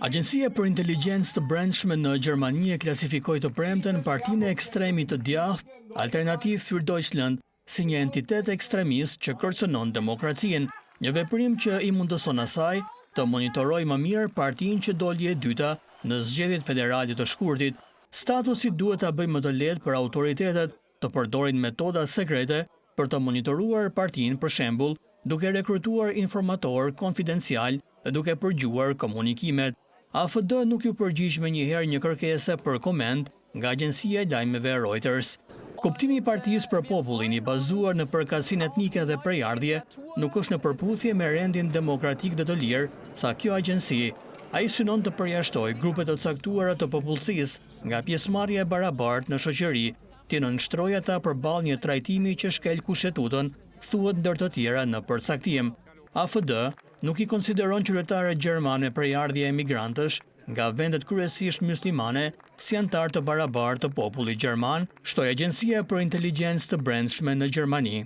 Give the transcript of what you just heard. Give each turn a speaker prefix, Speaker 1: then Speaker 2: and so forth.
Speaker 1: Agjencia për Inteligjencë të Brendshme në Gjermani e klasifikoi të premten partinë e ekstremit të djathtë Alternative für Deutschland si një entitet ekstremist që kërcënon demokracinë, një veprim që i mundëson asaj të monitorojë më mirë partinë që doli e dyta në zgjedhjet federale të shkurtit. Statusi duhet ta bëjë më të lehtë për autoritetet të përdorin metoda sekrete për të monitoruar partinë, për shembull, duke rekrutuar informatorë konfidencialë dhe duke përgjuar komunikimet. AFD nuk iu përgjigj menjëherë një kërkese për koment nga agjencia e lajmeve Reuters. Kuptimi i Partisë për Popullin i bazuar në përkatësinë etnike dhe prejardhje nuk është në përputhje me rendin demokratik dhe të lirë, tha kjo agjenci. Ai synon të përjashtojë grupe të caktuara të popullsisë nga pjesëmarrja e barabartë në shoqëri, t'i nënshtrojë ata përballë një trajtimi që shkel kushtetutën, thuhet ndër të tjera në përcaktim. AFD nuk i konsideron qytetarët gjermanë me prejardhje emigrantësh nga vendet kryesisht muslimane si anëtarë të barabartë të popullit gjerman, shtoi Agjencia për Inteligjencë të Brendshme në Gjermani.